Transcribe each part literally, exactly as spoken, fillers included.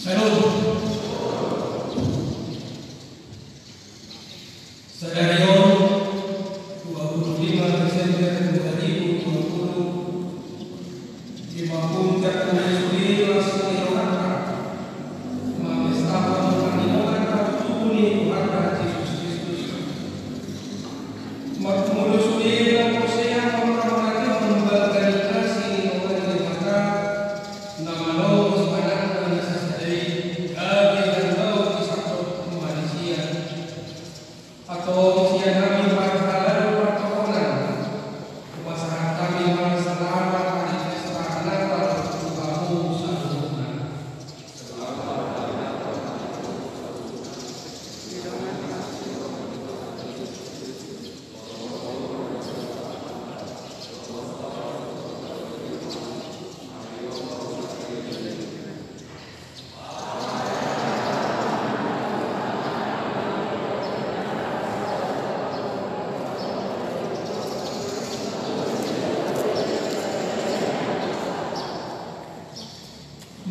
Halo. Sadari on, dua puluh lima Desember dua ribu dua puluh, di ma punta tu sude las ni rohanta, mamestahon paningotan tu tubu ni Tuhanta Jesus Kristus. Marmula sude na porsea mangkaholongi balga ni asi ni Tuhan Debata, na malomos Anakna na sasada i, gabe gandaon di sandok manisia. Antong sian hami marhalado partohonan, hupasahat hami ma selamat ari pesta Natal tu hamu saluhutna.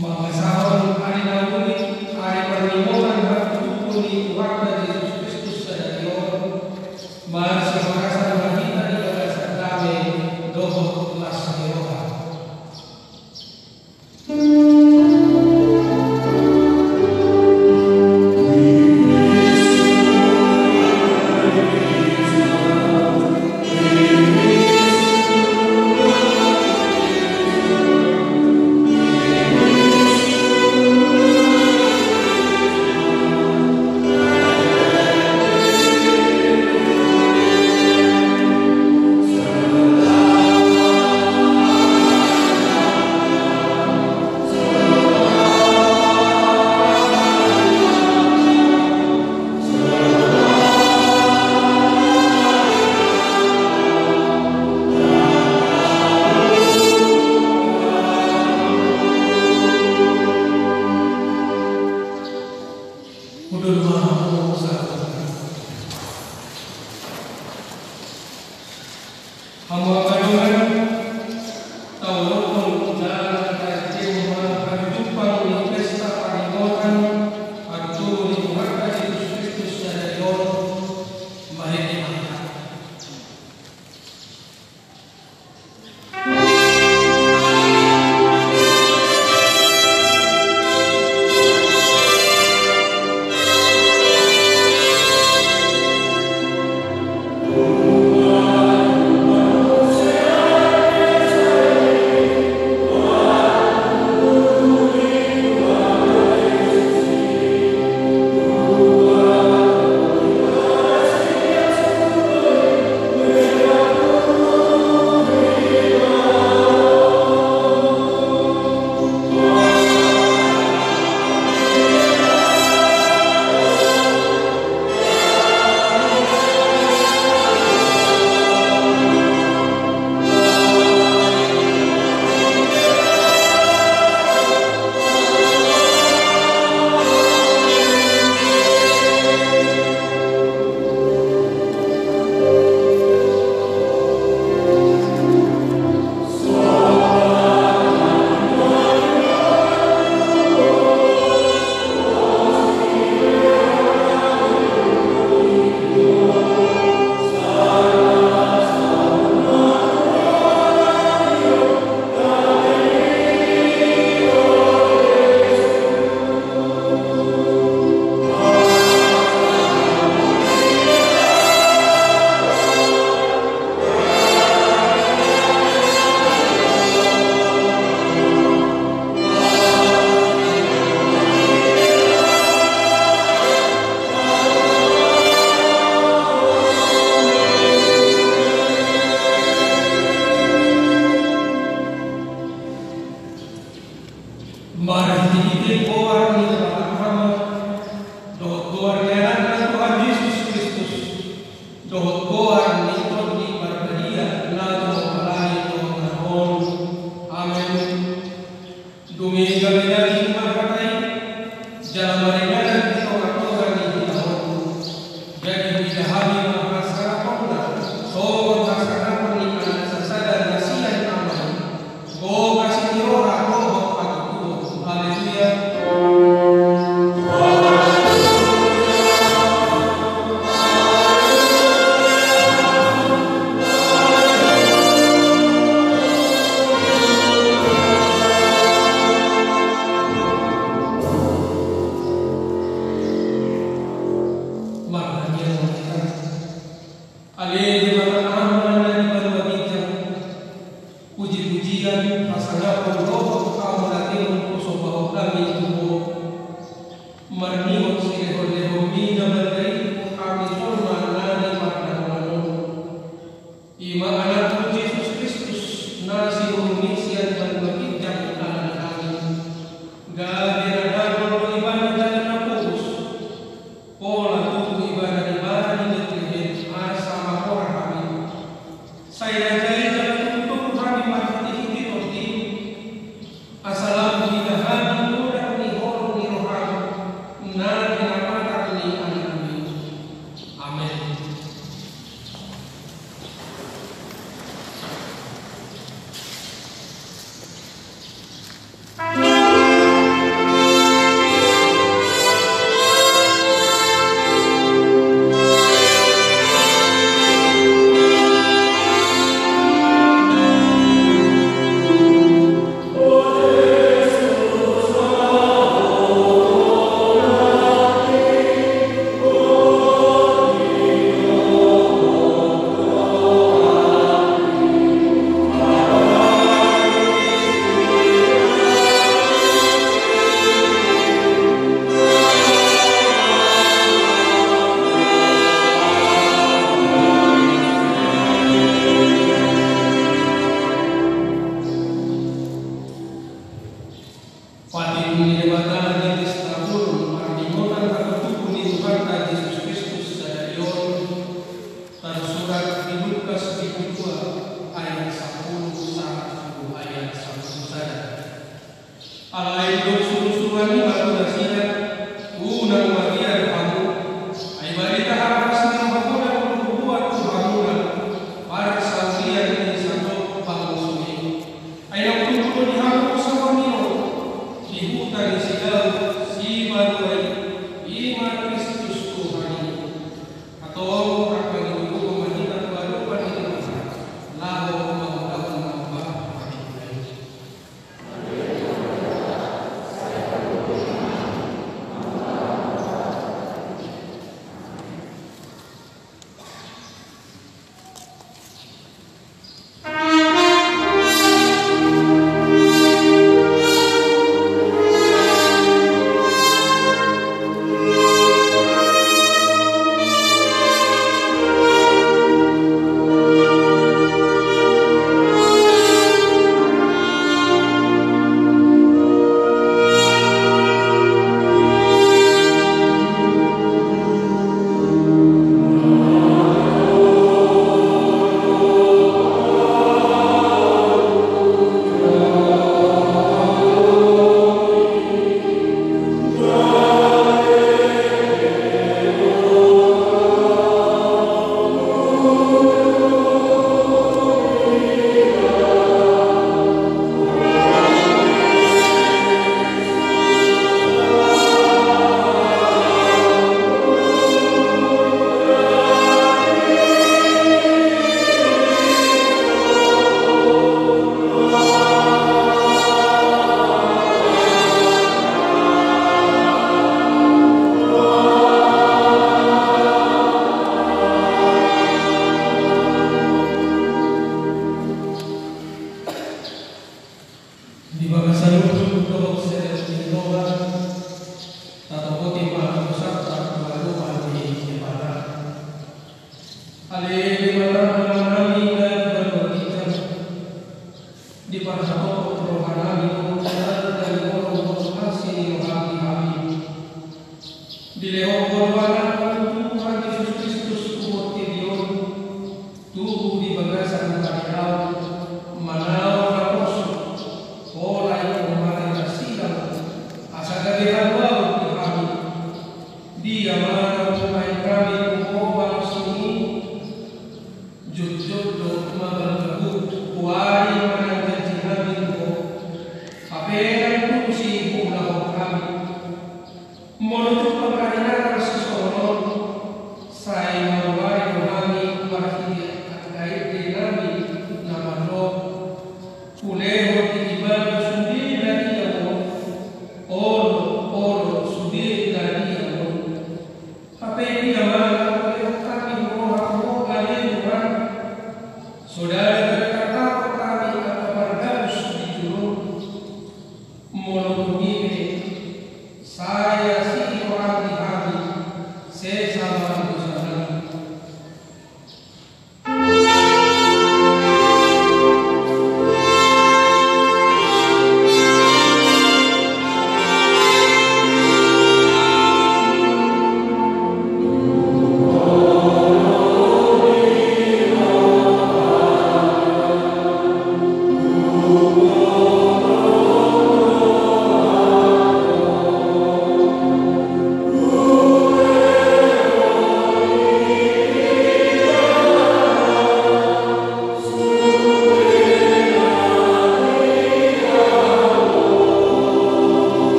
Mangasahon ari na uli, ari parningotan hatutubu ni Tuhanta Jesus Kristus sadari on, marsihorasan ma hita di bagasan dame dohot las ni roha. Hundul ma hamu saluhutna. Hamu angka dongan, taolophon jala taendehon ma hatutubu ni pesta parningotan hatutubu ni Tuhanta Jesus Kristus sadari on, marende ma hita. Marhitehite goar ni Debata Ama, dohot goar ni Anakna Tuhan Jesus Kristus, dohot goar ni Tondi Parbadia na jumolo hami dohot on. Amen. Dung i gabe daging ma hata i, jala maringanan di tongatonga ni hita on. Jadi huida hami ma hasangaponna songon hasangapon ni Anak sasada na sian Ama i, gogas ni roha dohot hatutubuhon. Haleluya. Puji-pujian, hasangapon dohot hamuliateon husomba hami tu Ho. Marningot silehon-lehonmi na banda i, hami jolma na di pardagonan on. I ma Anakmu Jesus Kristus, na sinurun i sian banua ginjang ala ni hami. Gabe na dangol do Ibana jala na pogos. Pola tubu Ibana di bara ni Betlehem, asa mamora hami. Sai raja i jala tubu hami marhite-hite Tondi. Asa lam hita hami godang ni holong ni roham, na di napatang ni Anakmu i. Amen. Patik ni Debata di Kristus, parningotan hatutubu ni Tuhanta Jesus Kristus sadari on, tarsurat di Lukas bindu dua ayat sampulu sahat tu ayat sampulu sada. Alai didok surusuruan i ma tu nasida, unang mabiar hamu, ai barita na hurang do on hubuat tu hamuna, parsaulian ni saluhut bangso i. Ai naung tubu do di hamu saur ni on, di huta ni si Daud, sibanua i, i ma Kristus Tuhan i. Antong, rap mangido-ido ma hita tu adopan ni Debata, laho mangulahon na hombar. Di bagasan ujung dohot seleos ni toba, tatopoti ma hapusanta tu adopan ni Debata. Ale Debata Amanami na di banua ginjang, diparhatopot rohanami do tanda ni holong dohot asi ni roham di hami. Dilehon Ho do Anakmu Tuhan Jesus Kristus tu portibi on, tubu di bagasan hatihamu, manaon na porsuk, pola ingkon mate tarsilang, asa gabe haluaon di hami. Dia ma na hupasahat hami tu Ho balos ni i? Jotjot do manganggo, huari manang janji hami tu Ho. Hape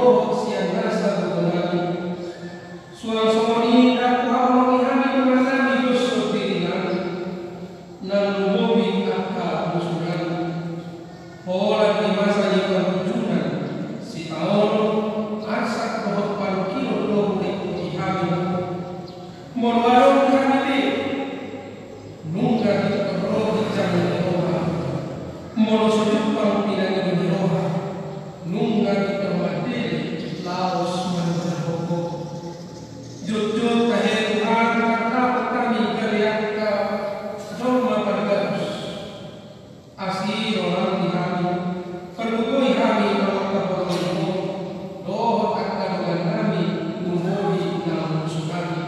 dohot sian nasa gogo nami. Suang songon i ndang huhaholongi hami dongan nami doshot diri nami, nang lumobi angka musu nami. Holan di masa ni parujungan, sitaonon, arsak dohot parungkilon do hurekoti hami. Molo adong di hami be, nunga pintor ro ginjang ni roha. Molo so jumpang pinangido ni roha, nunga pintor mandele laos manjalo ho. Jotjot tahe Tuhan, tardapot hami gabe angka jolma pargabus. Asi roham di hami, pargogoi hami manghaholongi ho dohot angka dongan nami, lumobi na marmusu hami.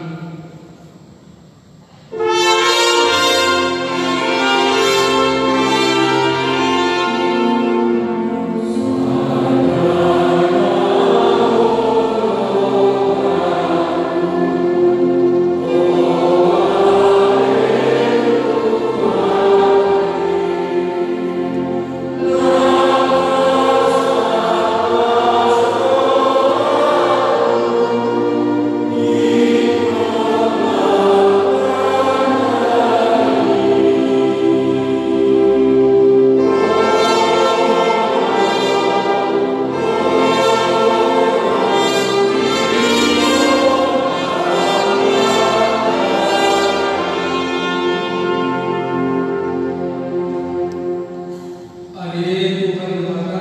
Ale Tuhan Debata,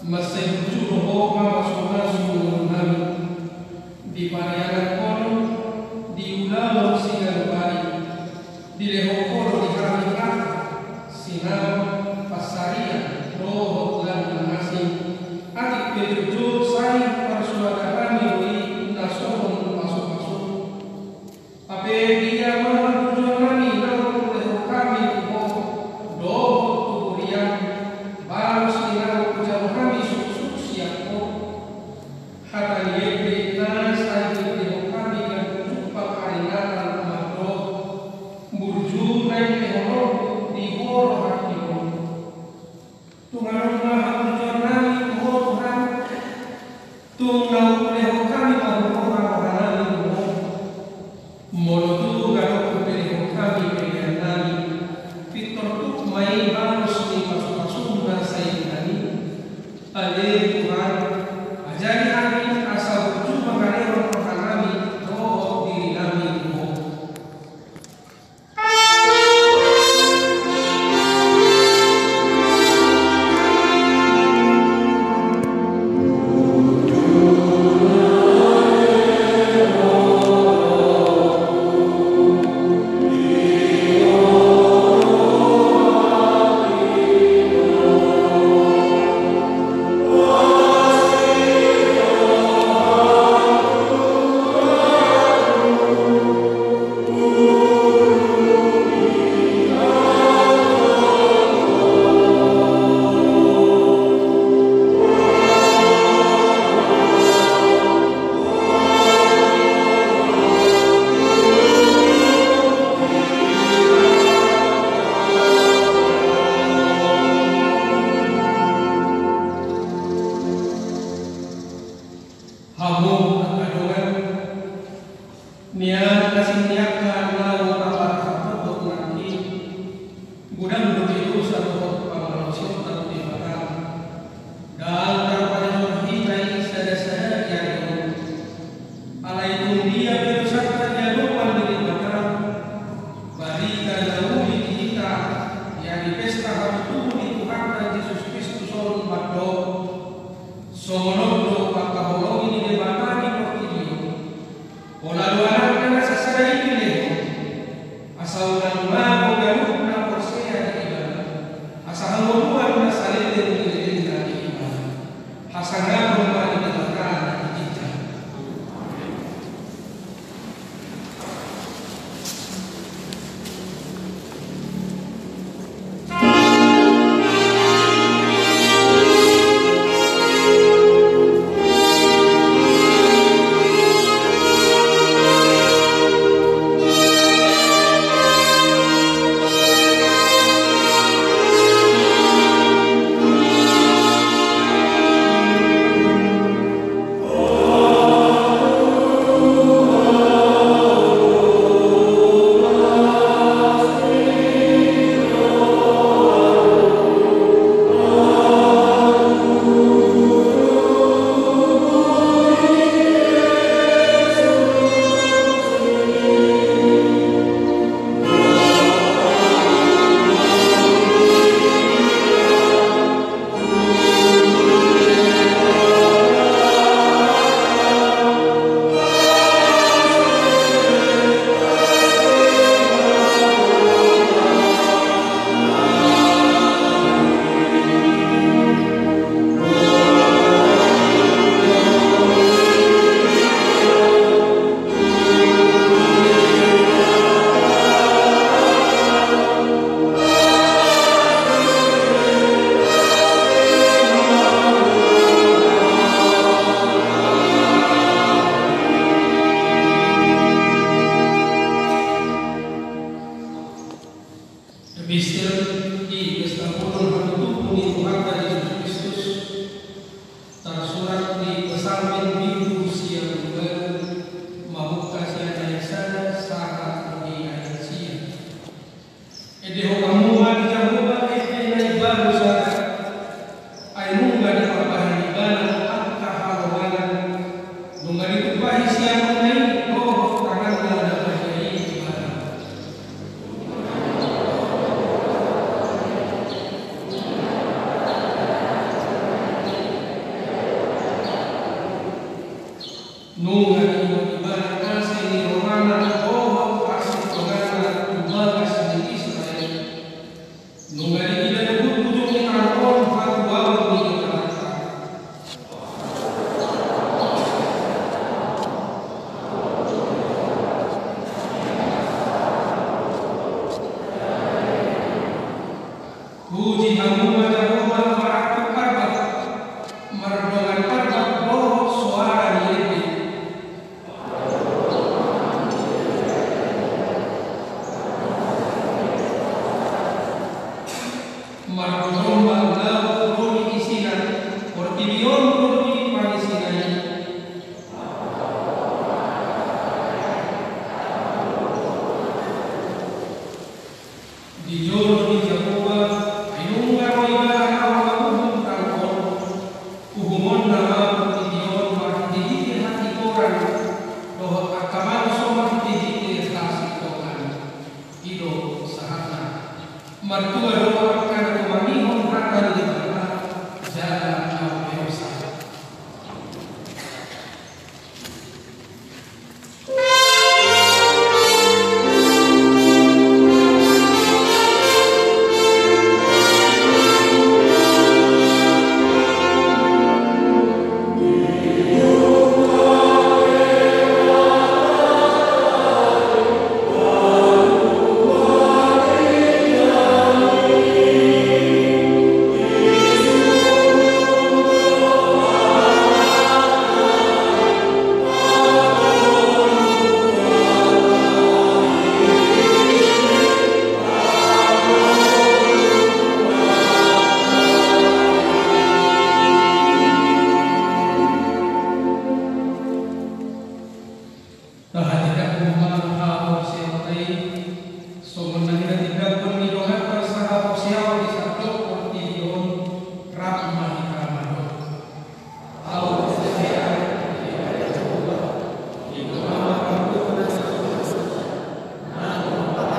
mansai burju do ho mamasumasu ngolunami. Di parianakhonon, di ulaon siganup ari, dilehon ho do di hami hata, sinamot, pansarian dohot na asing. Atik pe jotjot sai parsuada hami do i na songon pasupasu. Hape dia ma burjuonnami naung hulehon hami tu ho dohot tu huriam, balos ni naung hujalo hami suksuk sian ho. Hata ni ende na sai hulehon hami gabe jumpang haringatan mandok: Burju na nilehononku di ho rohangki on. Tung adong ma haburjuonnami tu ho Tuhan. Tung naung hulehon hami ma tu ho rohanami tu ho. Molo tung adong hupelehon hami peleannami, pintor tuk ma i balos ni pasupasum na sai di hami. Ale Tuhan, ajari hami asa burju mangalehon rohanami dohot dirinami tu ho. Hamu angka dongan, nian asing ni angka naung marparhatohot nangkin, godang dope dosa dohot pangalaosion tu Debata. Ndang tarpanetor hita i sadasada di ari on. Alai tung dia pe dosanta di adopan ni Debata, barita na uli di hita di ari pesta hatutubu ni Tuhanta Jesus Kristus on mandok: Songon on do pangkaholongi ni Debata di portibi on, pola do Anakna na sasada i dilehon, asa unang mago ganup na porsea di Ibana, asa hangoluan na saleleng ni lelengna di Ibana. Hasangapon ma di Debata na di ginjang. Nunga dibuat Ibana ase ni rohana dohot hasintongana tu bagas ni Israel. Nunga diida luhut ujung ni tano on hatuaon ni Debata. Puji hamu ma Jahowa, marangkup parbak, mardongan parbak dohot soara ni lebe. Mardongan ma laut ro di isina, portibi on ro di pangisina i. Di jolo ni Jahowa, ai nunga ro Ibana na manguhum tano on. Uhumonna ma portibi on marhitehite hatigoran, dohot angka bangso marhitehite hasintongan. I do sahatna. Martua do angka na tumangihon hata ni Debata, jala na umpeopsa. Tahatindangkon ma haporseaonta i, songon na hinatindanghon ni dongan sahaporseaon di sandok portibi on rap ma hita mandok. Ahu porsea di Debata Jahowa, di Ibana na manggohi na sahat, na manggohi.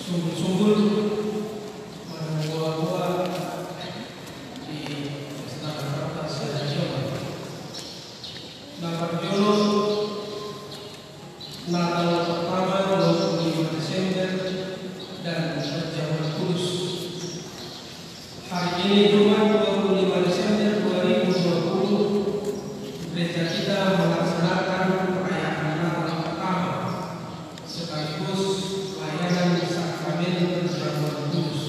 Sungkun-sungkun, marboa-boa di pesta Natal sian Jahowa. Na parjolo, Natal pertama dua puluh lima Desember dan Berjamuran Kudus. Hari ini Jumat dua puluh lima Desember dua ribu dua puluh, gereja kita melaksanakan perayaan Natal pertama sekaligus layanan Sakramen Perjamuan Kudus.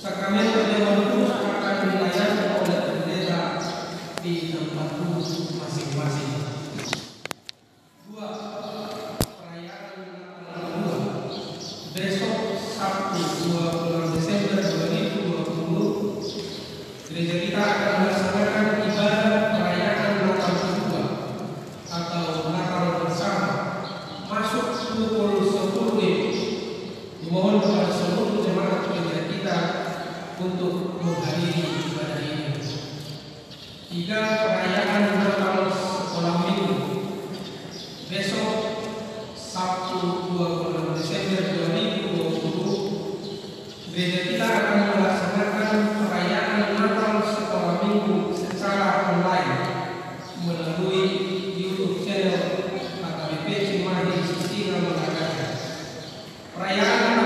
Sakramen Perjamuan Kudus akan dilayani oleh pendeta di tempatmu masing-masing. Dua, perayaan Natal kedua. Besok, Sabtu, dua puluh enam Desember dua ribu dua puluh, gereja kita akan melaksanakan ibadah perayaan Natal kedua atau Natal bersama, masuk pukul sepuluh W I B. Dimohon kepada seluruh jemaat gereja kita untuk menghadiri ibadah ini. Tiga, perayaan Natal sekolah minggu. Besok, Sabtu, dua puluh enam Desember dua ribu dua puluh, gereja kita akan melaksanakan perayaan Natal sekolah minggu secara online melalui YouTube channel H K B P Cimahi Sisingamangaraja. Perayaan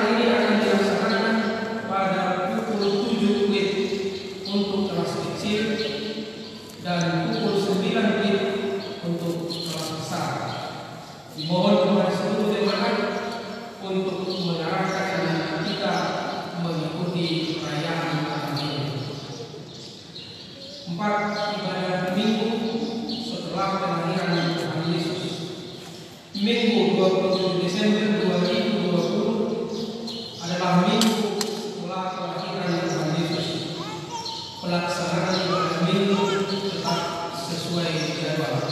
dua puluh tujuh Desember dua ribu dua puluh adalah minggu setelah kelahiran Tuhan Yesus. Pelaksanaan ibadah minggu tetap sesuai jadwal.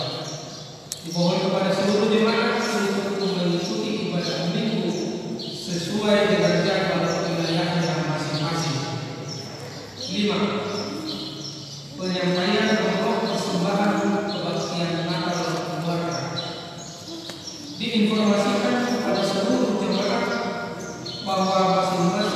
Dimohon kepada seluruh jemaat untuk mengikuti ibadah minggu sesuai dengan jadwal wilayahnya masing-masing. Lima, penyampaian pokok persembahan kebaktian Natal keluarga. Diinformasikan kepada seluruh jemaat bahwa masing-masing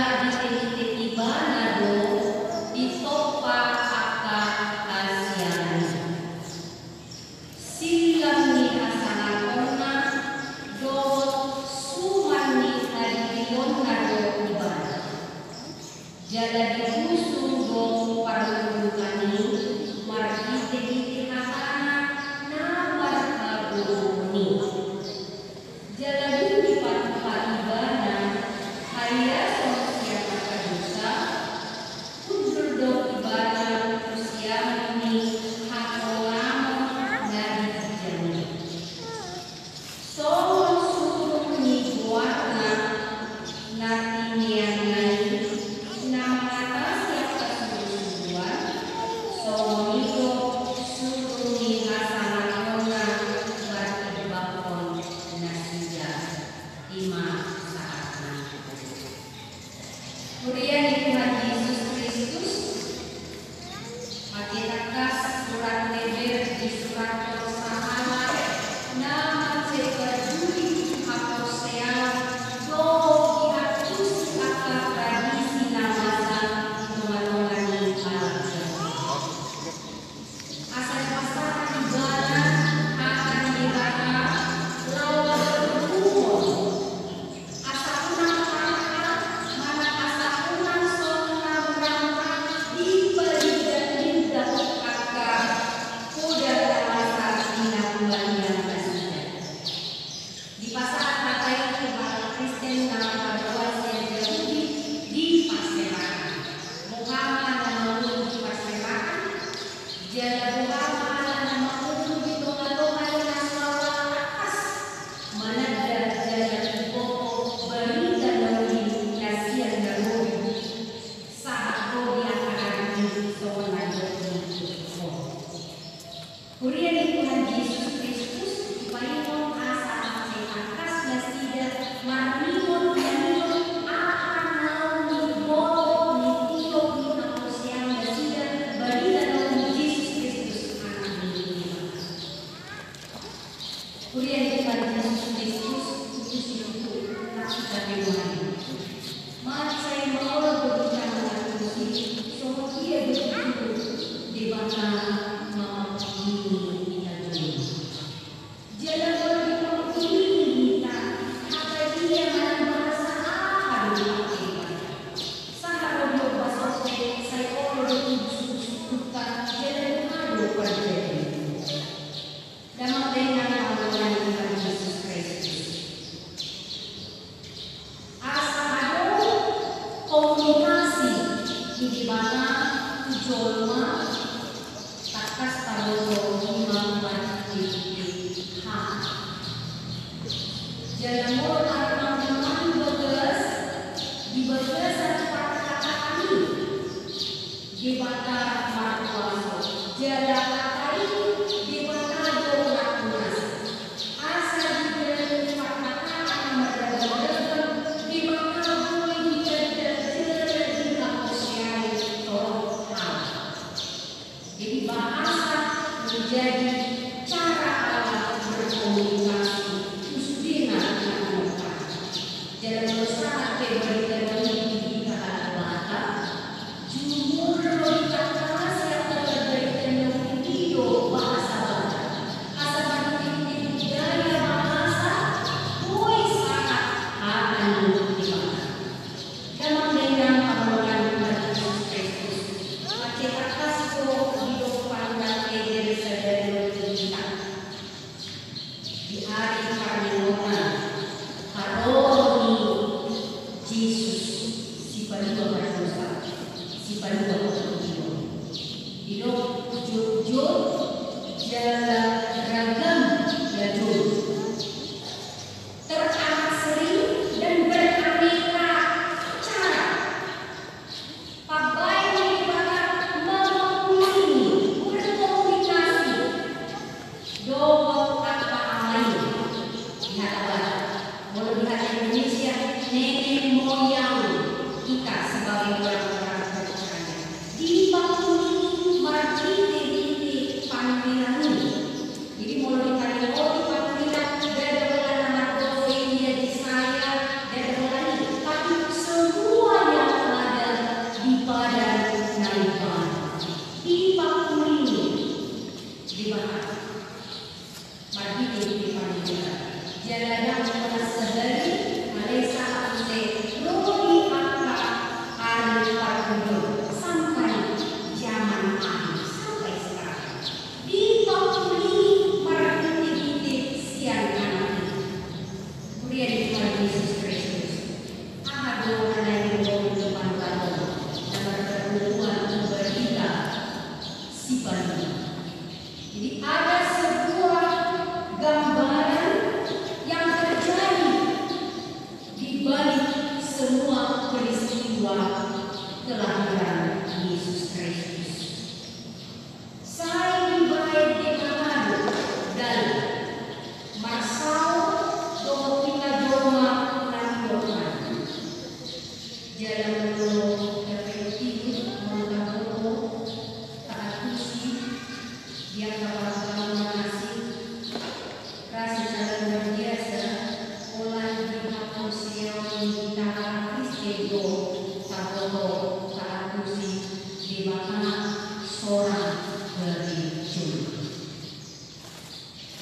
Ditehite ibana do ditompa angka hasiangan i. Sillam ni hasangaponna dohot suman ni hadirionna do ibana. Jala dihusung do parlundutan i marhitehite hatana na marhagogoon i. Jala dung dipatupa ibana haiason sian angka dosa, hundul do ibana tu siamun ni hatongamon na di ginjang i. Songon surung ni goarna na tineanna i na mangatasi angka surusuruan, songon i do surung ni hasangaponna martimbanghon nasida. I ma sahatna. Huria ni Tuhan Jesus Kristus, ate tangkas surat Heber disurathon sahalak na mansai parduli tu haporseaon dohot diantusi angka tradisi na masa di tongatonga ni halak Jahowa. Asa dipasahat ibana hata ni Debata laho marpunguhon. Asa unang parhat manang asa unang sonang ramrang dipalindanglindang angka poda na masa di na humaliang nasida. Dipasahat hata i tu halak Kristen na marhadomuan sian Jahudi di parserahan. Boha ma na mangolu di parserahan? Jala boha ma na mangolu di tongatonga ni na so tangkas mananda jala iboto barita na uli na sian na robi sahat ro di angka ari i songon na nidok ni Tuhan. Huria ni Tuhan Jesus Kristus, dipaingot asa mansai tangkas nasida marningot maningot aha na laho ni boto ni tulok ni haporseaon nasida barita na uli Jesus Kristus, Anak ni Debata. Huria ni Tuhan Jesus Kristus, tutu situtu na hita pe nuaeng. Mansai maol do hita mangantusi songon dia do tutu Debata mamangkini hita jolma. Jala molo dipangkini hita, hata dia manang bahasa aha do dipake Debata? Sahat ro di ombas on pe sai olo do tubusubusu hita jala boha do parjadianna. Damang dainang na hinaholongan ni Tuhan Jesus Kristus. Asa adong komunikasi ni Debata tu jolma, tangkas taboto i ma marhitehite ham. Jala molo adong na manang bagas di bagasan parkataan i, Debata markuaso, jala hata i Debata do na tunas. Asa di bagasan parkataan na mardagang-dagang, Debata boi ditanda jala dihaporseai torop halak. Jadi bahasa menjadi cara Allah berkomunikasi tu sudena na tumompa. sampai zaman akhir, sampai sekarang. Dipangkulingi marhite-hite sian Anak i. Huria ni Tuhan Yesus Kristus, aha do na naeng huboan di pandaon na marpargogoan tu barita sipaluhon? Jadi, ada sebuah gambaran yang terjadi di balik semua peristiwa kelahiran Yesus Kristus. Sai dibahen Debata do dalan marsaor dohot hita jolma na nidok i. Jala molo tapaihut-ihut, molo taboto, taantusi di angka pargaulan asing, rasa jala luar biasa, holan di haporseaon ni hita Kristen do taboto, taantusi Debata sorang gabe jolma.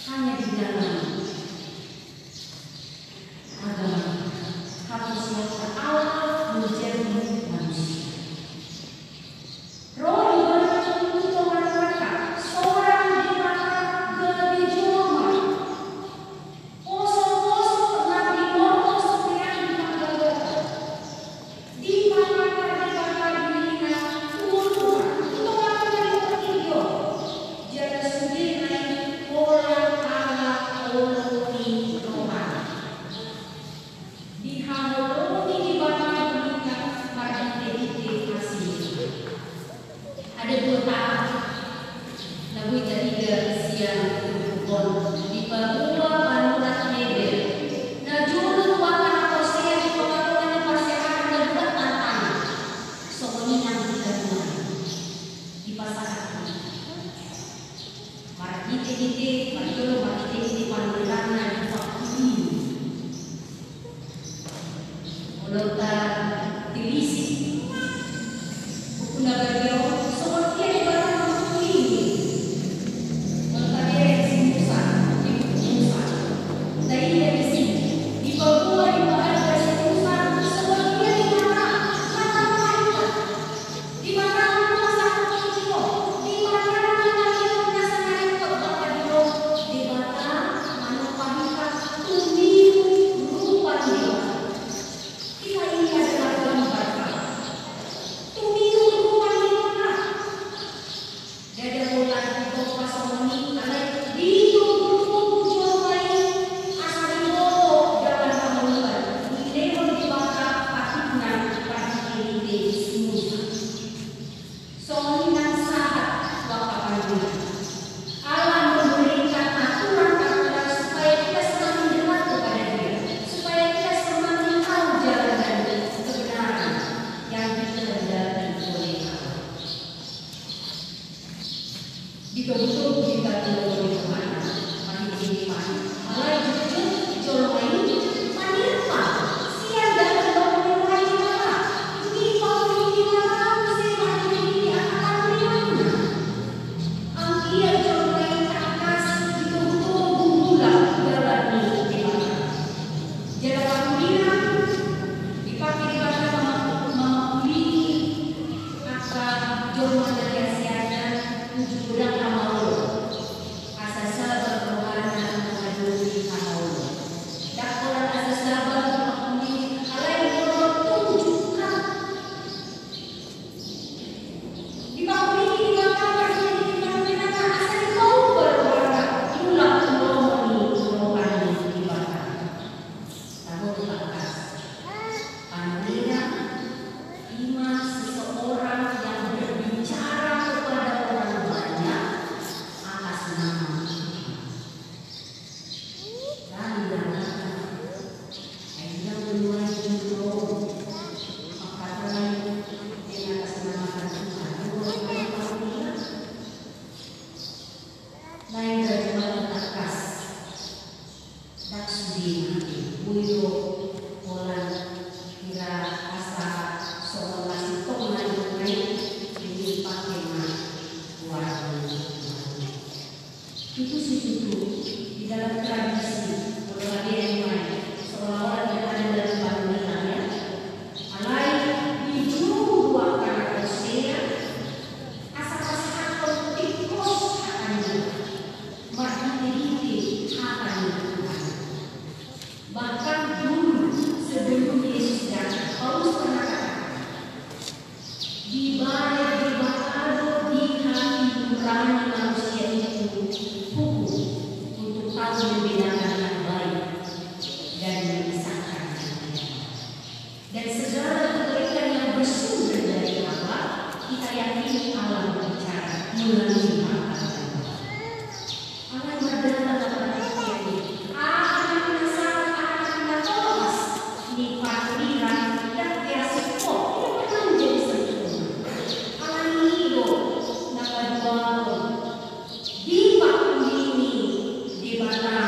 Hanya di dalam agama, haporseaon Allah menjadi manusia. Ro ibana tu tonga-tonganta, sorang Debata gabe jolma. Poso-poso na binortos pe di panggagapan. Dipatangkar Debata dirina tu ngolu, tu tonga-tonga ni portibi on. Jala sude na i holan ala olo ni rohana. Dihaholongi Debata dirina marhite-hite asi ni rohana. Ada dua tahap na boi tarida sian turpuk on. Dipaboa panurat Heber na jolo tu angka na porsea di tonga-tonga ni parsiajaran na dua tantangan. Songon i nang hita nuaeng. Dipasahat hita marhite-hite, parjolo marhite-hite panurirangna dipangkulingi. Molo tatilisik buku na badia on, songon dia Debata mangkulingi. Molo tabereng si Musa, di buku Musa, taida disi, dipaboa, dipaboa si Musa, songon dia Debata manangkap. Debata manangkap, Debata manangkap, Debata manangkap tu mirip rupa ni Debata. Kita ini adalah gambar Allah. Tu mirip rupa ni Debata. Ndada holan ditompa songon i, alai ditogihon jolma i asa diboto dalan hamaolon, dilehon Debata patikna marhite-hite si Musa. Songon i nang sahat tu angka panurirang. Allah memberikan aturan-aturan supaya kita semakin dekat kepada Dia, supaya kita semakin tahu jalan dan kebenaran yang dikehendaki oleh Allah. Ditogutogu hita tu lomo ni Tuhan, marhite-hite i, alai jotjot jolma i manirpang sian dalan lomo ni Tuhan Debata. Dipangkulingi Debata muse marhite-hite angka panurirangna. Anggiat jolma i tangkas ditogutogu mulak dalan ni Debata. Jala panurirang dipangke Debata mama-, mamakulingi angka jolma na niasianna uju godang hamaolon. Asa sabar rohana mangadu Dibaen Debata do di hati nurani manusia itu hukum untuk tahu membedakan yang baik dan memisahkan yang tidak baik. Dan segala kebaikan yang bersumber dari Allah, kita yakini Allah berbicara melalui hamba-Nya. Alai mardata ma parhitean i, aha na sahat, aha na tolhas ni parturirang, ndang pe asing ho, ndang pe manjadi sempurna. Alani i do na paduahon, dipangkulingi Debata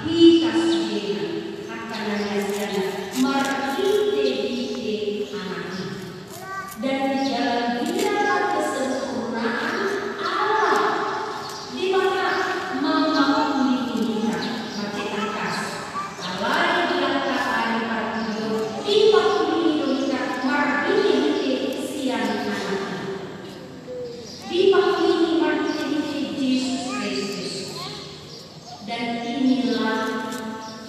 hita sudena, angka na niasianna, marhitehite Anakna. Dan di dalam dia kesempurnaan Allah, Debata mangkulingi hita, macetak kas. Alai di angka ari parpudi on, dipangkulingi do hita marhitehite sian Anakna. Dipangkulingi marhitehite Jesus Kristus. Dan inilah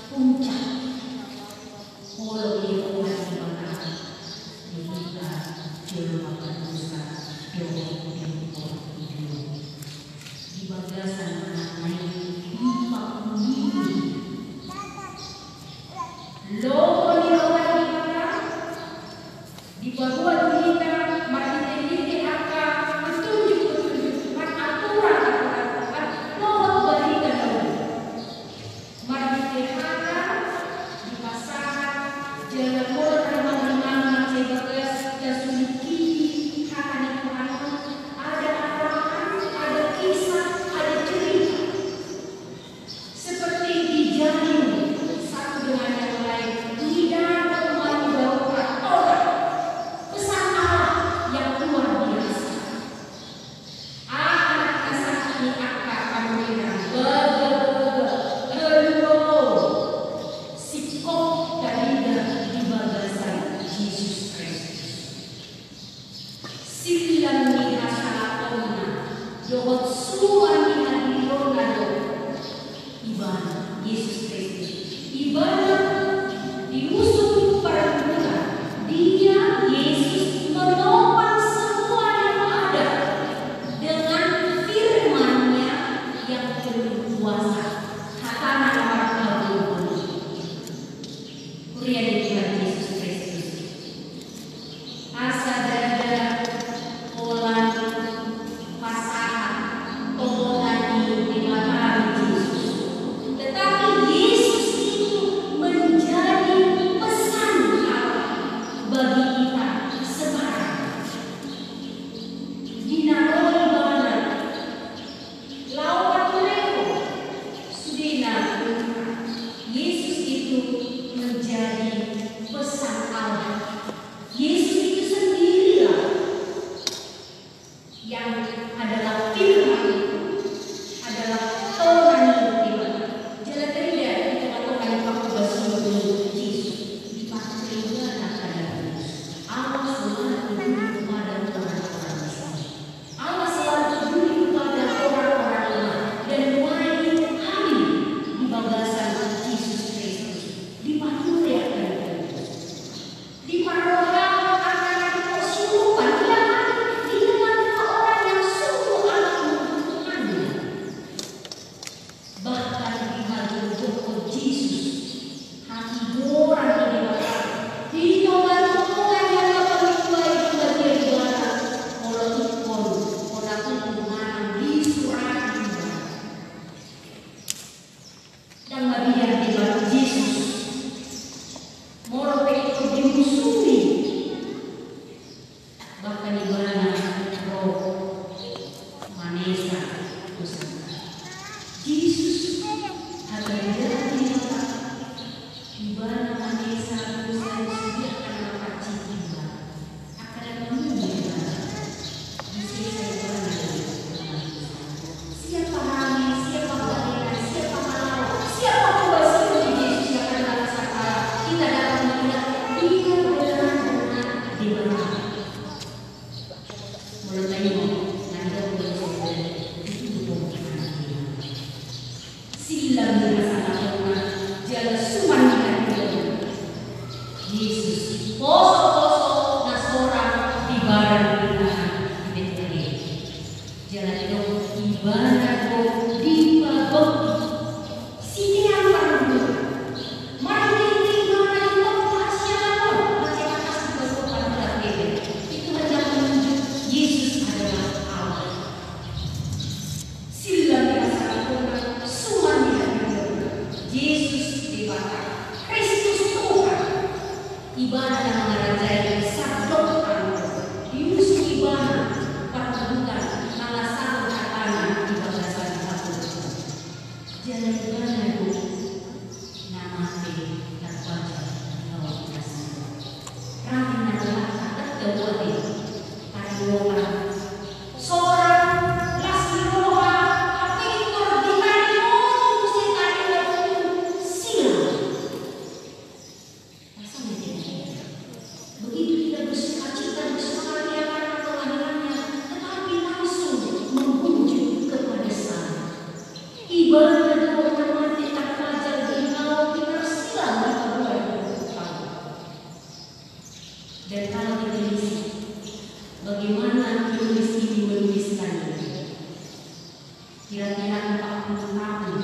puncak holong ni roha ni Debata di hita jolma pardosa dohot di portibi on. Di bagasan Anakna i dipangkulingi. Lomo ni roha ni Debata dipaboa tu hita marhitehite angka petunjuk-petunjuk, aturan-aturan, dohot barita na uli. Marhite hata dipasahat jala molo tarimangrimang mansai bagas, tasulingkiti hata ni Tuhan on, ada arahan, ada kisah, ada cerita. Seperti dijalin satu dengan yang lain, tidak perlu menyebabkan orang. Pesan Allah yang luar biasa. Aha na sahat ni angka parturirang, bagabaga, halo, singkop tarida di bagasan Jesus Kristus. Silang ni hasahatonna dohot suman ni hadirionna do Ibana, Jesus Kristus. Ibana diusung pargumulan. Dia, Yesus, menopang semua yang ada dengan firman-Nya yang penuh kuasa. Hatana na marhagoluhan. Huria ni Tuhan Jesus Kristus. Asa ndada holan pasahat tohonan ni Debata Jesus. Tetapi Yesus itu menjadi Sorang las ni roha, hape ingkon ditadingkon muse tadingkon tu silang. Rasanya tidak enak. Begitu kita bersukacita, bersukaria karena kelahirannya, tetapi langsung membujuk kepada saya. Ibana do na mate tarpajal di hau, pinarsilang di paduahon. Dan kalau ditelisik, bagaimana penulis ini menuliskan ini? Kira-kira empat puluh tahun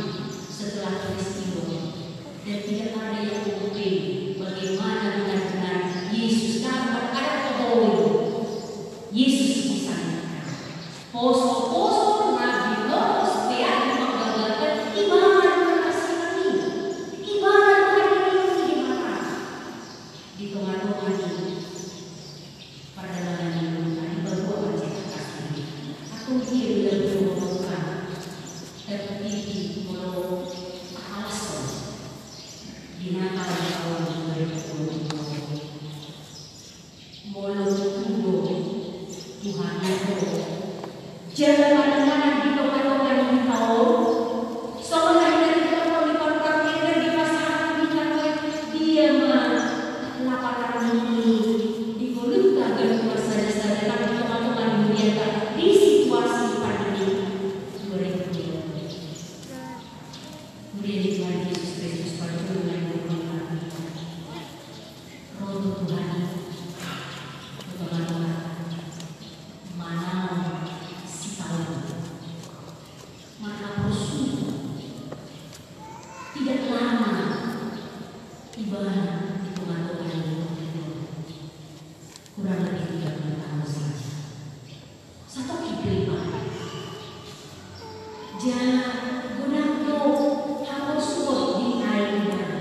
setelah peristiwa, dan tidak ada yang mengerti bagaimana benar-benar Yesus datang. Ada pokoknya Yesus disalibkan. Poso-poso na binotos pe ahu manggabean, ibana do na tarsilang i, ibana do na hadirin ni Debata. Di tonga-tonga ni pardalanan ni ngolunta, di banua Pacitan Kasih, atau dia bila berubah-ubah, tertiti molo akalson di Natal tahun dua ribu dua puluh. Molo tutu do Tuhan i jala panindangan di tonga-tonga ni hita on, songon na nidok ni Panurat Ender di pasahat ni hita, dia ma lapatanni di ngolunta ganup marsada-sada nang di tonga-tonga ni hurianta di situasi pandemi dua ribu dua puluh. Huria ni Tuhan Jesus Kristus, parjolo na hurang hami ro tu Tuhan i, tu tonga-tonga, manaon sitaonon. Marhaporsuhon, tidak lama ibana di tonga-tonga ni hurianta, kurang lebih tiga puluh tahun saja. Satoki pe ibana. Jala godang do haporsuhon diae ibana.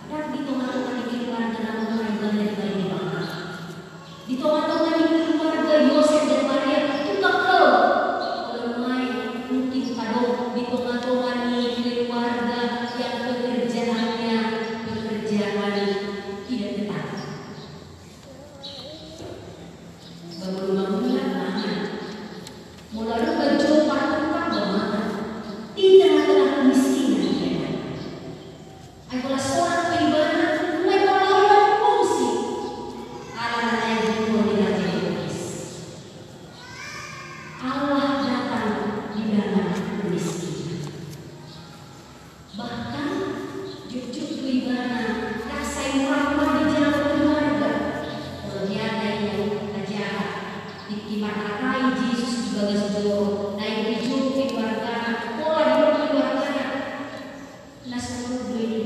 Ndang di tonga-tonga ni keluarga na mungkin ibana dibahen Debata. Di tonga-tonga ni keluarga Yosep dan Maria, tukang lo. Molo nuaeng mungkin tadok di tonga-tonga ni keluarga yang pekerjaannya pekerjaan tidak tetap. Bangun-bangun mangan. Molo adong gaji partukang mangan. Di tengah-tengah kemiskinan ia. Ai holan sorat pe ibana, nunga i pala ibana fungsi. Alana naeng dibuat di raja Herodes. Allah datang di dalam kemiskinan. Bahkan jotjot do ibana rasa i murah-murah di jalan keluarga. Molo hea na i na jahat, tingki marhatai Jesus di bagas joro, naeng dijou keluargana, pola didok keluargana. Na songon on do i.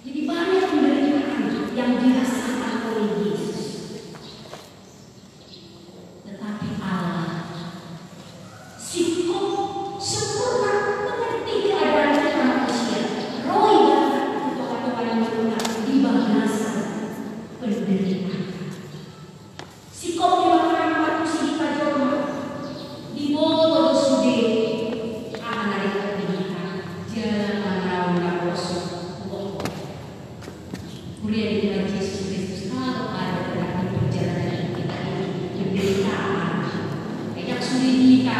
Jadi banyak penderitaan yang dirasakan oleh Yesus. Tetapi Allah singkop sempurna mengerti keadaan kita manusia. Ro ibana tu tonga-tonga ni ngolunta di bagasan penderitaan. Singkop Debata mamatusi hita jolma. Diboto do sude aha na denggan di hita, jala manaon na poso. Huria ni Tuhan Jesus Kristus, kalau ada tengah perjalanan hidup kita ini penderitaan, ejak sude hita,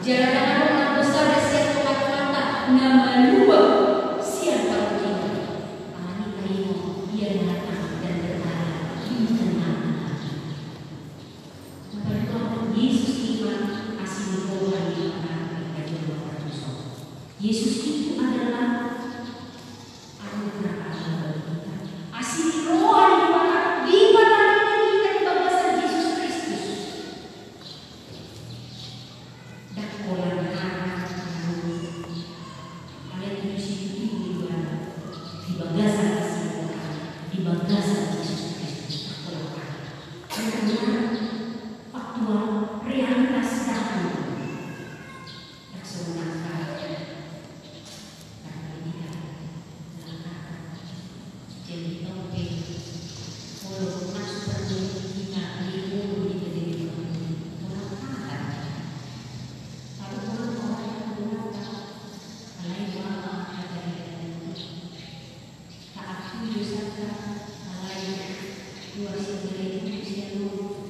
jala dang adong na porsada sian tonga-tonganta na manuan sian parungkilon. Alani i ma ia datang dan berada di tengah-tengah. Na paduahon, Yesus i ma asi ni roha ni Debata tu hita jolma partuson. Yesus itu adalah anugerah Allah bagi kita. Asi ni roha ni Debata dipatandingkon hita di bagasan Jesus Kristus. Ndang holan hata na uli. Alai tutu situtu do ibana di bagasan asi ni roha, di bagasan Jesus Kristus, ndang holan hata. Karena faktual, realitas datang. Ndang songon angka. Tapi dia langka. Jadi tong pe, molo masuk terjadi kita di umur kita jadi orang, orang tahan. Tapi orang, orang yang kuat, alai mama ada yang taat tu dosanta, alai dua sendiri itu usia lu.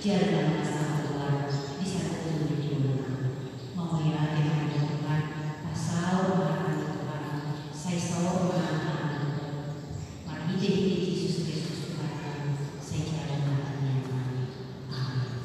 Sian na masa keluar di satu di dunia. Mauliate ma hami Tuhan, pasaor ma hami Tuhan, sai saor ma hami Tuhan. Marhite-hite Jesus Kristus Tuhan, sai jalo ma hami. Amin.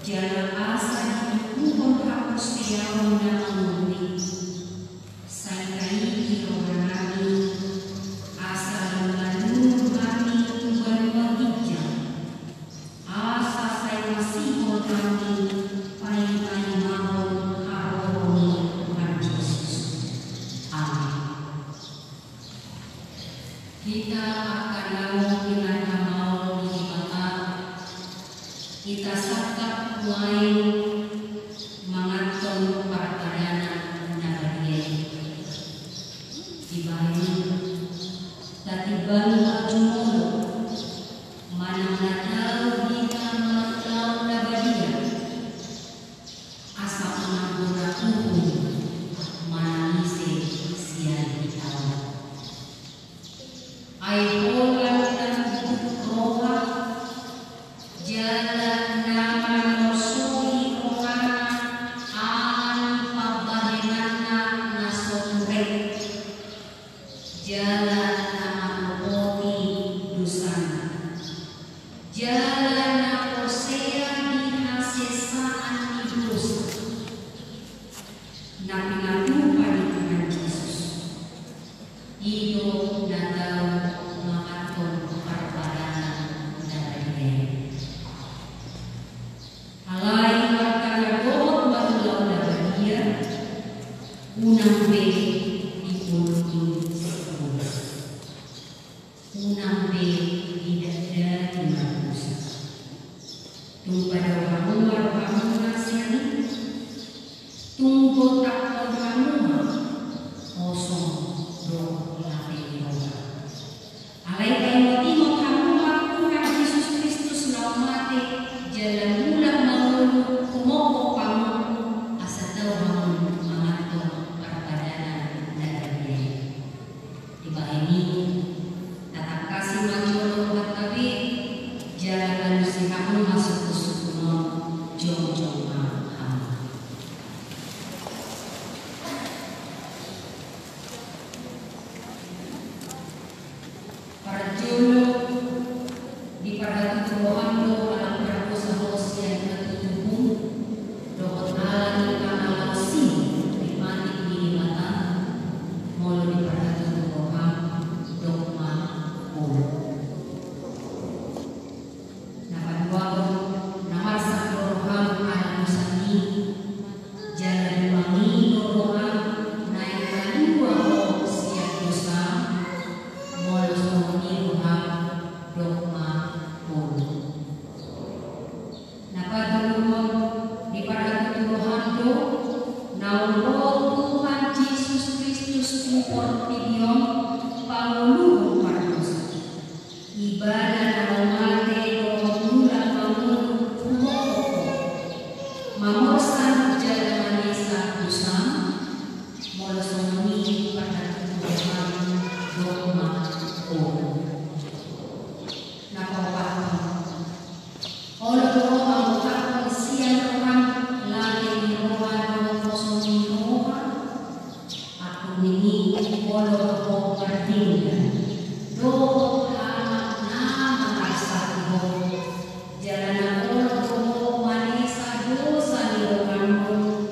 Jala asa ditubuhon haporseaon na mangolu i, sai taiti rohanami, asa mangalului hami tu banua ginjang, asa sai masihol hami paimaimahon haroro ni Tuhan Jesus. Amen. Hita angka naung pinarhamaol ni Debata, hita sangkap nuaeng manganhon parpadanan na badia i. Dibahen i, tatimbangi ma jumolo manang na tau hita manang na badia, asa unang bona uhum manang ise sian hita on. Ai holan na hundul roha jala na manorsoi rohana ala ni pambahenanna na so ture, jala na manopoti dosana, jala na porsea di hasesaan ni dosa, na pinatupa ni Tuhan Jesus. I do na tau manganhon parpadanan na badia i. Alai angka na dohot ma tu laho na badia, unang be dipolumi sibolis, unang be didakdaki mardosa. Tung padao hamu ma rohamuna sian i, tung gotakhon hamu ma hosom dohot late ni roha. Alai paingotingot hamu ma Tuhan Jesus Kristus naung mate jala mulak mangolu humophop hamu, asa tau hamu manganhon parpadanan na badia i. Dibahen i, tatangkasi ma jolo rohanta be, jala alusi hamu ma sungkunsungkun on, jongjong ma hamu. Parjolo, diparhatutu roham do ala pardosa ho sian hatutubum dohot ala ni pangalaosim di patik ni Debata, molo diparhatutu roham, dok ma olo. Na paduahon, na marsak do roham ala dosam i, jala dumengani do roham naeng malua ho sian dosam, molo songon i roham, dok ma olo. Na patoluhon, diparhatutu roham do naung ro Tuhan Jesus Kristus tu portibi on pangoluhon pardosa. Ibana na ro mate dohot mulak mangolu humophop ho, mamorsan jala manesa dosam, molo songon i parhatutu roham, dok ma olo. Na paopathon, olo do ho mangotaphon sian roham late ni roha dohot hosom ni roha? Angkup ni i, olo do ho mardenggan dohot halak na mangarsaki ho, jala na olo do ho manesa dosa ni roham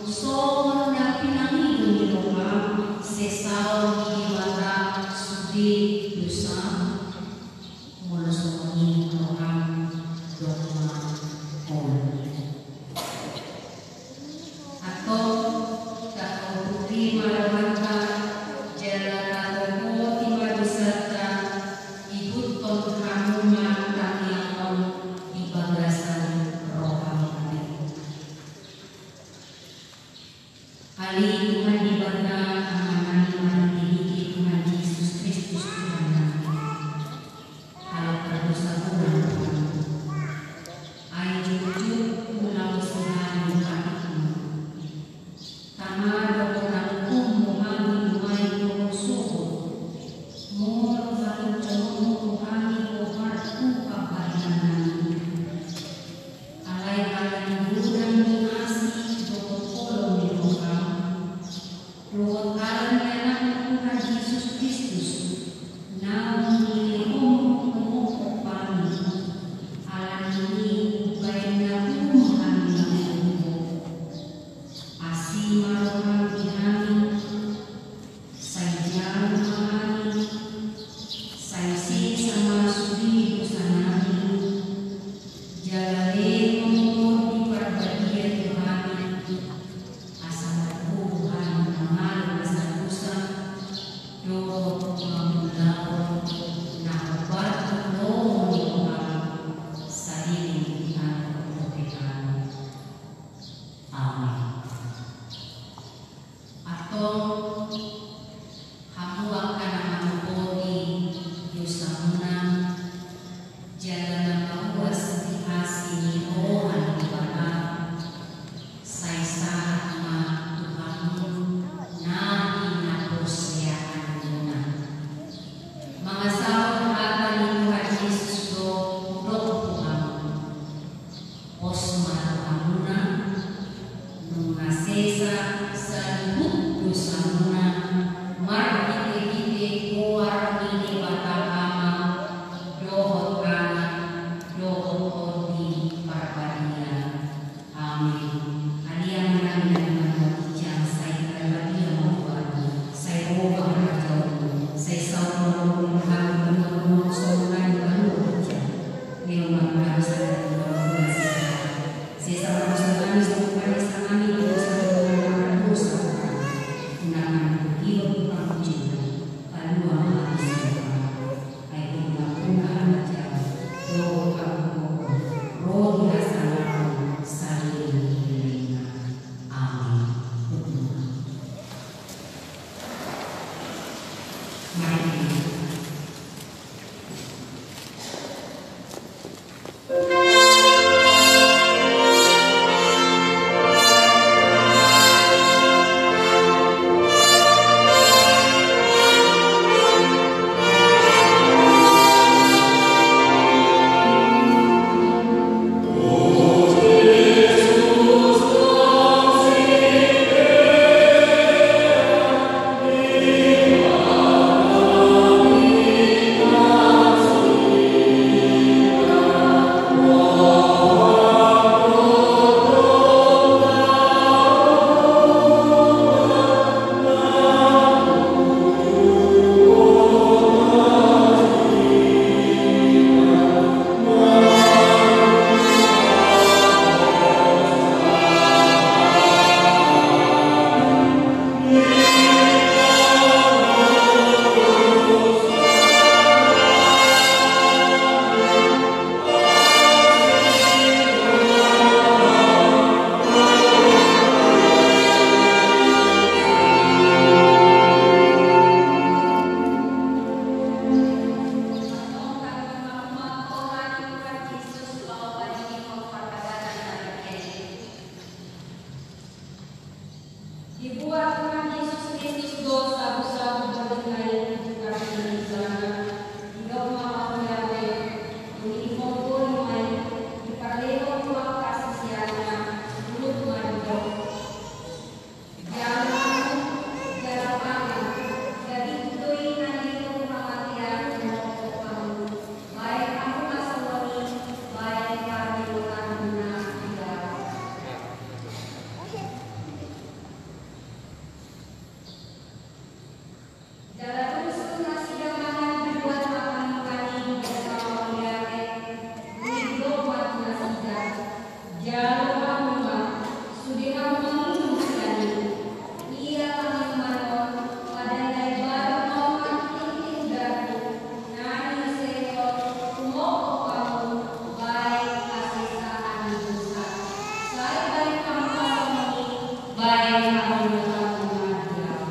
songon na pinangido ni roham sesaon di Debata sude dosam? Molo songon i roham, dok ma olo. Antong, tapothupothu ma rohanta jala tapothupothu ma dosanta, ihuthon hamu ma tangiang on di bagasan rohanta. Ale Tuhan Debata, Amanami marhitehite Tuhan Jesus Kristus Tuhannami, halak pardosa hami, ai jotjot ulaon sihari atikna. Tama do hami, nuaeng do sogot, molo patunjononmu tu hami goar tu pambahenannami. Alai ala ni godang ni asi dohot holong ni roham, Pos ma tu hamuna, nunga sesa saluhut dosamuna, marhitehite goar ni Debata Ama, dohot Anak, dohot Tondi Parbadia. Amin. Ale Amanami na di banua ginjang, sai tinggal badia ma goarmu, sai ro ma harajaonmu, sai saut ma lomo ni roham di banua tonga on songon na di banua ginjang. Lehon ma tu hami sadari on hangoluan sian hami. Sesa ma dosa nami songon panesanami di dosa ni angka na mardosa tu hami. Unang hami togihon tu pangunjunan, palua ma hami sian pangago. Ai Ho do nampuna harajaon, dohot hagogoon, ro di hasangapon saleleng ni lelengna. Amin. Tutup. Mari. Dibuat Tuhan Jesus Kristus do sagusagu borngin na i tu partingkian ni ibana, didok ma hamu di au be, dung i hombo lima i, diparlehon tu angka siseanna, ulut ma didok. Jalo ahu, jalo ahu, gabit do i na nilehon tu hamatean tu ahu, baen hamu ma songon i, baen parlehonanmuna di au. Jala dung sun nasida mangan, dibuat ma hamu nang i, didok ma hamu di au be, dung i didok ma tu nasida. Jalo hamu ma, sude hamu manginum sian i. Ia panginuman on, padan na imbaru on marhitehite darahku, na diusehon humophop hamu baen hasesaan ni dosa. Sai baen hamu ma songon i, baen parlehonanmuna di au.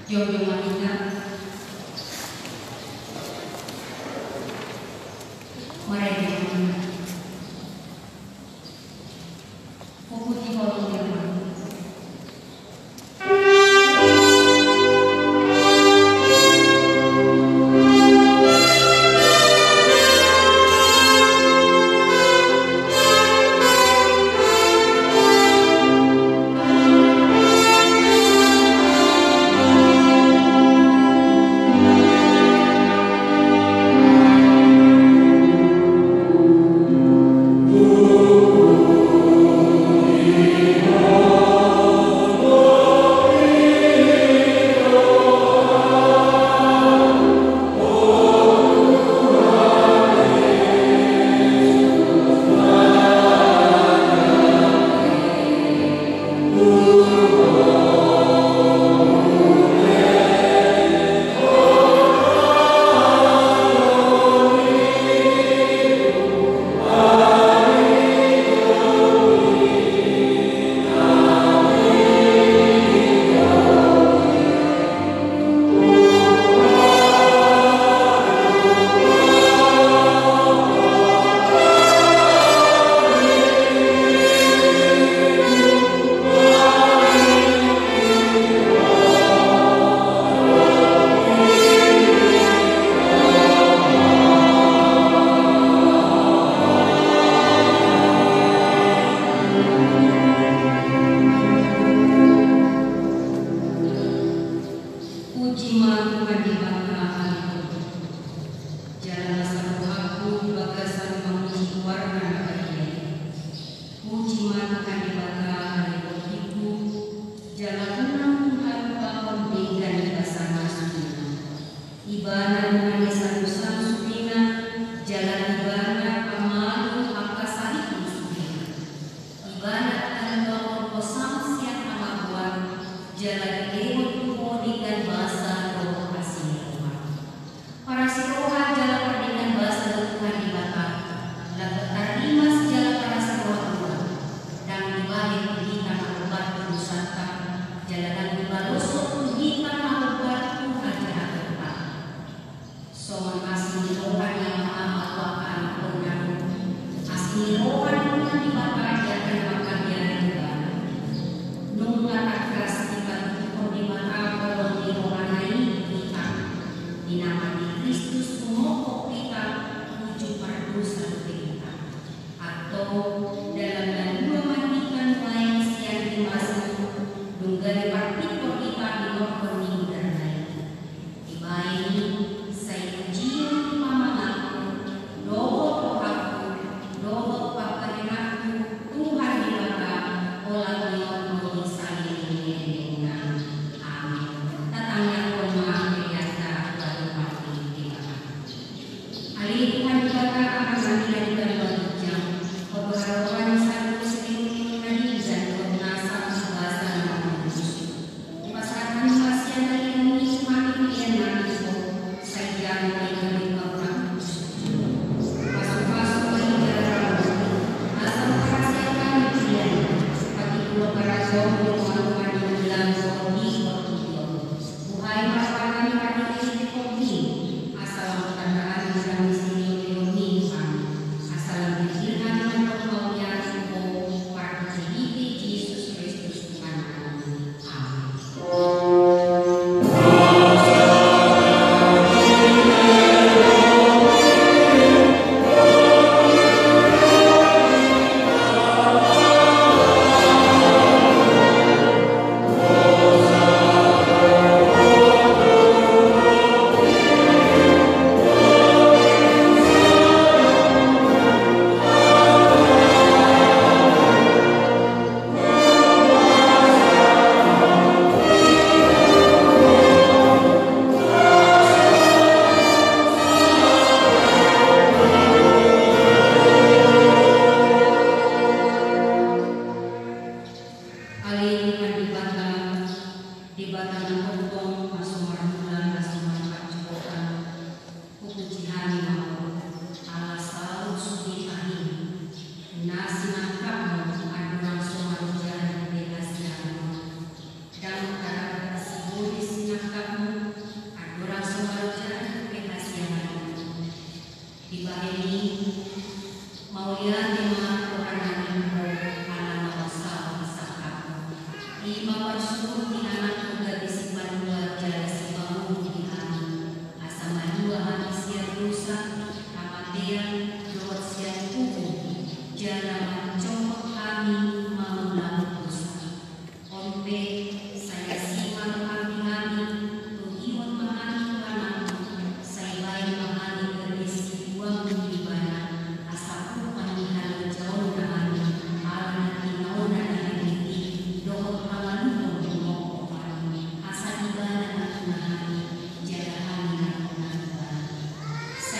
Jongjong ma hita. Marende ma hita. Hupuji Ho, amang inang. Puji ma Tuhan Debata, ale Tuhan. Jala masa rohangku di bagasan mamuji goarna na badia i. Puji ma Tuhan Debata, ale tondiku. Jala unang Tuhan hubahen denggan ni basana sudena. Ibana na hinasandusan sudena, jala Ibana na malum angka sahitna sudena. Ibana na paluahon ho sahat sian hamagoan, jala dilehon tu ho denggan basa dohot asi ni roha. Parasi roha jala pardenggan basa do Tuhan Debata, lambok tarrimas jala parasi roha tua, ndang dibahen tu hita na hombar tu dosanta, jala ndang dibaloshon tu hita na hombar tu hajahataonta.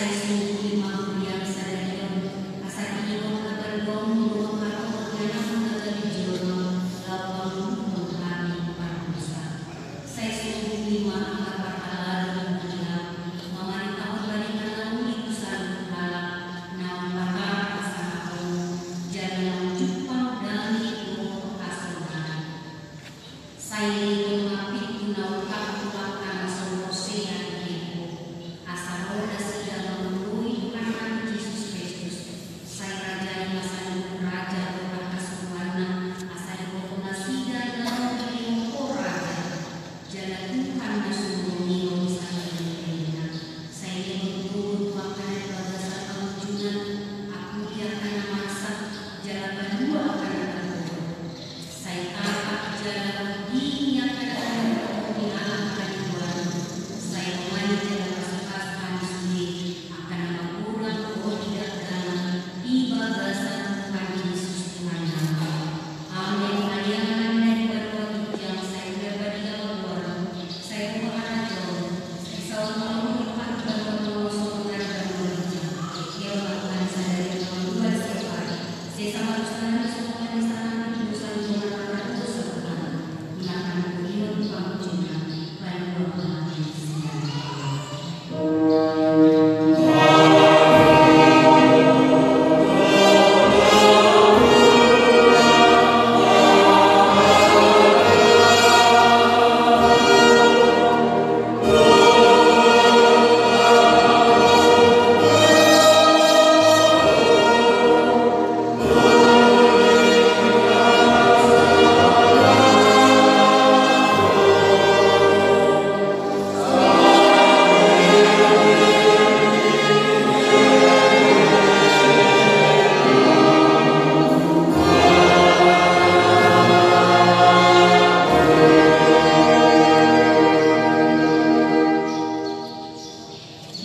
Sai sungkun ma huriam sadari on, asa diingot habargaonmu dohot haroram ni Anakmu na gabe jolma, laho pangudukhon hami pardosa. Sai sungkun ma angka parhalado ni huriam, mamaritahon barita na uli tu saluhut halak, na mangkatai hasangapon, jala na manjumpang dame dohot hasonangan. Sai lehon ma pintu na ungkap tu angka na so porsea di Ho, asa ro nasida mangoloi Tuhannami Jesus Kristus. Sai rajai ma saluhut raja dohot angka suruanna, asa diboto nasida naung dilehon Ho raja. Jala Tuhan na sumurung i ro di salelenglelengna. Sai lehon togu tu angka na di bagasan pangunjunan, apuli angka na marsak, jala palua angka na targogoi. Sai tapak jala ro di angka na targogoi ni halak hadigoan, sai dongani jala pasupasu hami sude angka na magodang dohot di dakdanak di bagasan Tuhan Jesus Tuhannami. Amen. Haleaon nami na di banua ginjang, sai uli parbadiaon goarmu, sai ro ma harajaonmu, sai saur matua ma roham di banua tonga on songon na di banua ginjang. Lehon ma tu hami sadari on hangoluan siapari. Sesa ma dosanami songon na sesa nami tu dosa ni angka na mardosa tu hami. Unang hami holihon tu pangunjunan, palua ma hami sian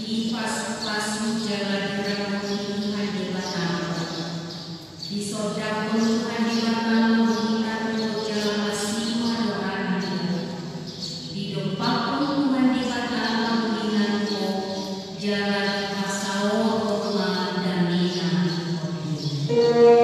Dipasupasu jala diranggohi Tuhan Debatam. Disondangkon Tuhan Debatam bohina tu ho jala masima rohana di ho. Didompakhon Tuhan Debatam bohina tu ho jala dipasaorhon ma damena tu ho.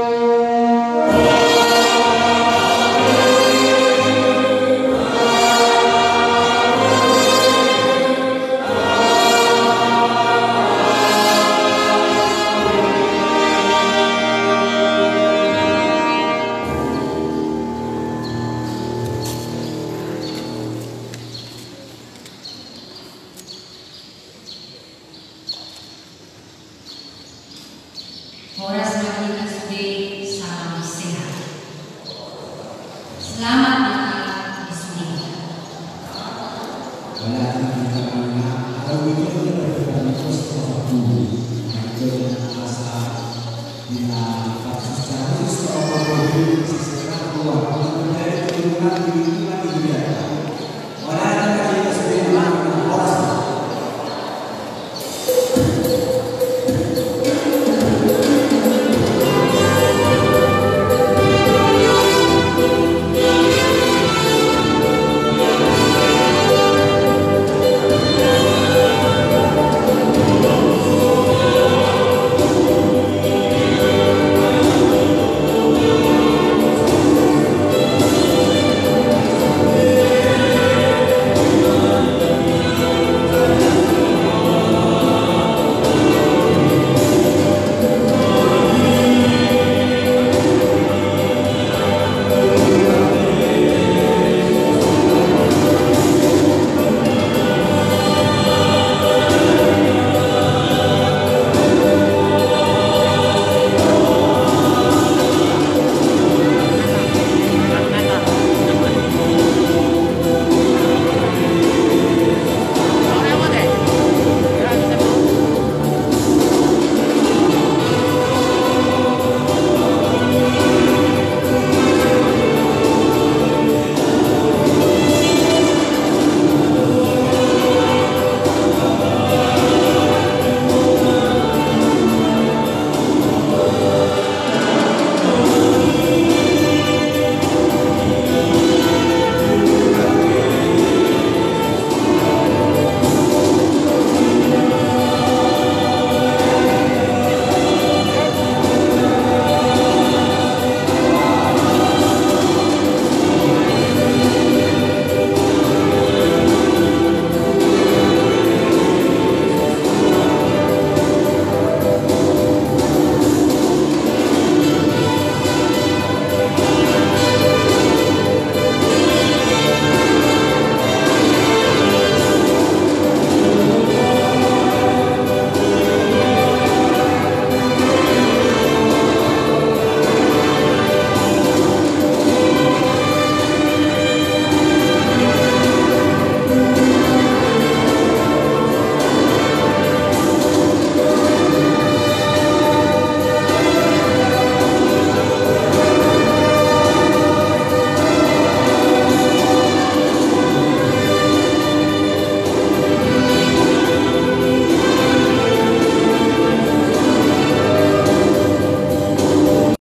Horas ma di hita sude, salam sehat. Selamat Natal di sude.